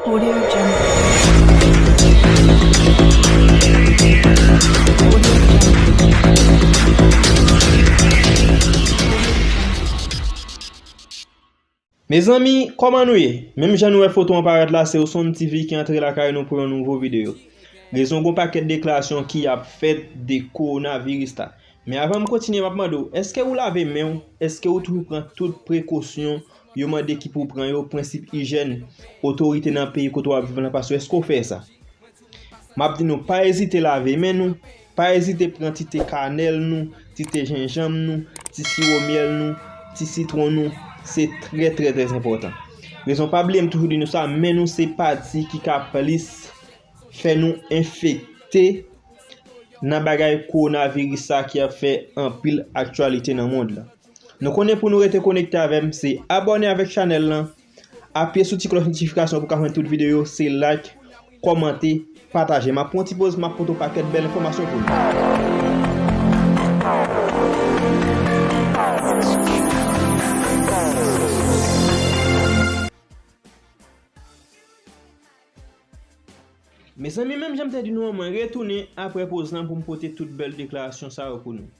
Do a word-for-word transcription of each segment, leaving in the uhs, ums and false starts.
Audio Jungle. Mezanmi, kòman nou ye? Menm jan nou wè foto an parèt la, se Osonn T V ki antre lakay nou pou yon nouvo videyo. Rezon, gon pakèt deklarasyon ki ap fèt de kowonaviris la. Men avan m kontinye, m ap mande w, èske ou lave men w? Èske ou toujou pran tout prekosyon yo mande ki pou pran yo, prensip ijyèn otorite nan peyi kote w ap viv lan pase w, èske w fè sa? M ap di nou, pa ezite lave men nou, pa ezite pran ti te kanèl nou, ti te jenjanm nou, ti siwo myèl nou, ti sitwon nou, se trè, trè, trè enpòtan. Rezon, pa bliye m toujou di nou sa, men nou se pati ki ka plis fè nou enfekte nan bagay kowonaviris sa ki ap fè anpil aktyalite nan mond lan. Nou konnen pou nou rete konekte avè m, se abòne avèk chanèl lan, apiye sou ti klòch notifikasyon pou w ka jwenn tout videyo, se like, kòmante, pataje. M ap pran ti poz, m ap pote yon pakèt bèl enfòmasyon pou nou. Mezanmi, menm jan m te di nou an, mwen retounen aprè poz lan pou m pote tout bèl deklarasyon sa yo pou nou.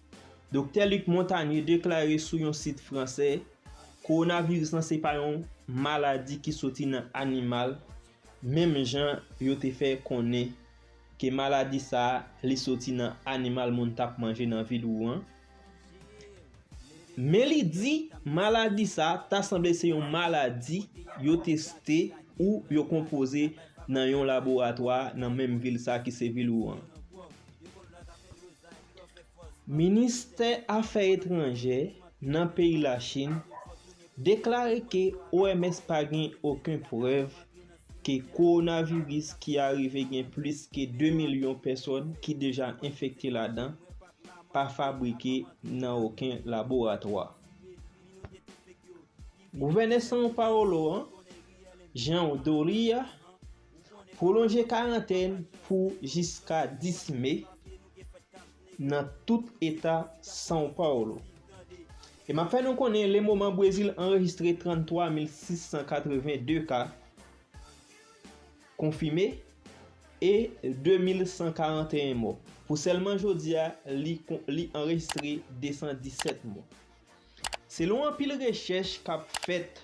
Doktè Luc Montagnier deklare sou yon sit fransè, kowonaviris lan se pa yon maladi ki soti nan animal, menm jan yo te fè konnen ke maladi sa a, li soti nan animal moun t ap manje nan vil Wuhan. Men li di, maladi sa ta sanble se yon maladi yo teste ou yo konpoze nan yon laboratwa nan menm vil sa ki se vil Wuhan. Ministè Afè Etranjè nan peyi Lachin deklare ke O M S pa gen okenn prèv ke kowonaviris ki arive gen plis ke de milyon pèsòn ki deja enfekte ladan pa fabrike nan okenn laboratwa. Gouvènè São Paulo an, João Dória, pwolonje karantèn pou jiska dis me nan tout eta São Paulo. E m ap fè nou konnen, lemoman Brezil anrejistre tranntwa mil sis san katreven de ka konfime e de mil san karanteyen mò. Pou sèlman jodi a, li, li anrejistre de san disèt mò. Selon anpil rechèch k ap fèt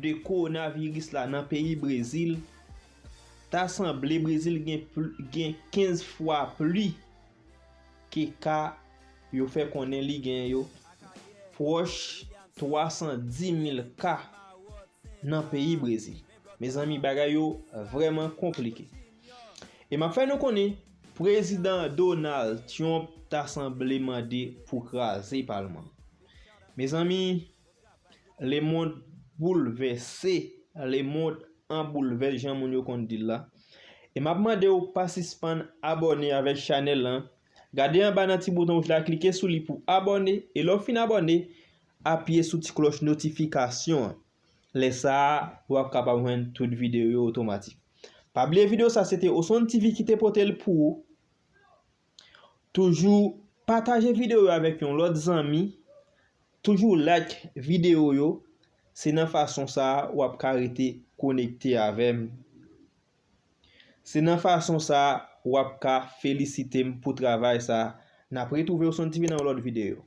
de kowonaviris la nan peyi Brezil, ta sanble Brezil gen pl-, gen kenz fwa pli ke ka yo fè konnen li gen yo, pwòch twa san dis mil ka nan peyi Brezil. Mezanmi, bagay yo vrèman konplike. E m ap fè nou konnen, Prezidan Donald Trump ta sanble mande pou kraze palman. Mezanmi, lemonn boulvèse, lemonn an boulvès, jan moun yo konn di l la. E m ap mande w pa sispann abòne avèk chanèl lan. Gade anba nan ti bouton wouj la, klike sou li pou abòne. E lè w fin abòne, apiye sou ti klòch notifikasyon an. Lè sa a, w ap kapab jwenn tout videyo yo otomatik. Pa bliye videyo sa se te Osonn T V ki te pote l pou ou. Toujou pataje videyo yo avèk yon lòt zanmi. Toujou like videyo yo. Se nan fason sa a w ap ka rete konekte avè m. Se nan fason sa a w ap ka felisite m pou travay sa a. N ap retwouve Osonn T V nan yon lòt videyo.